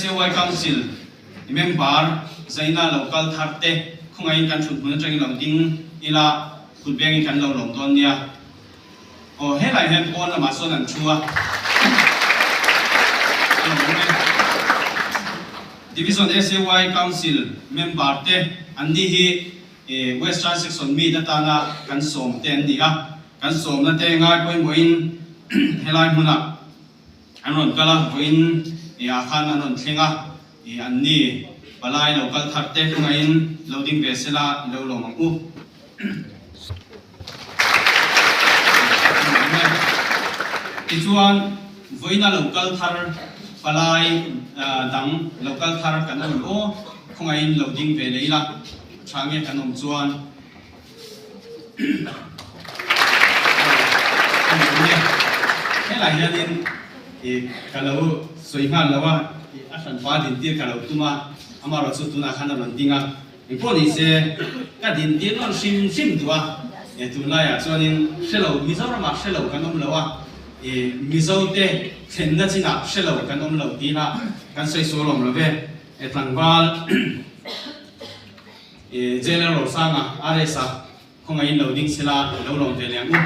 SAY Council member zaina lo kal thar te khawngaihin kan thut hmun atangin lo ding ila kut bengin kan lo lawm dawn nia. Aw helai hian pawn lamah sawn an thu a, a lo awm e. Division SAY Council member te an ni hi Western Section meet atana kan sawm te an ni a, kan sawmna te ngai pawimawhin helai hmunah an rawn kal a, vawiin ah khan an rawn thleng a, an ni palai lo kal thar te khawngaihin lo ding ve sela i lo lawm ang u. Tichuan, vawiina lo kal thar palai dang lo kal thar kan awm aw, khawngaihin lo ding ve leh ila, tha nge kan awm chuan Helai hianin ka lo sawi nghal lo a, a hranpa dintir ka lo tum a, amaherawhchu tunah khan a rawn ding a. Engpawh ni se, ka din tir nawn hrim hrim duh a, e tunlaiah chuanin hre lo, Mizoramah hre lo kan awm lo a, e Mizote thlenna chinah hre lo kan awm lo tihah kan sawi sual awm lo ve. E tlangval e Jailor Rosanga, RS-a khawngaihin lo ding sela, lo lawm ve leh ang u.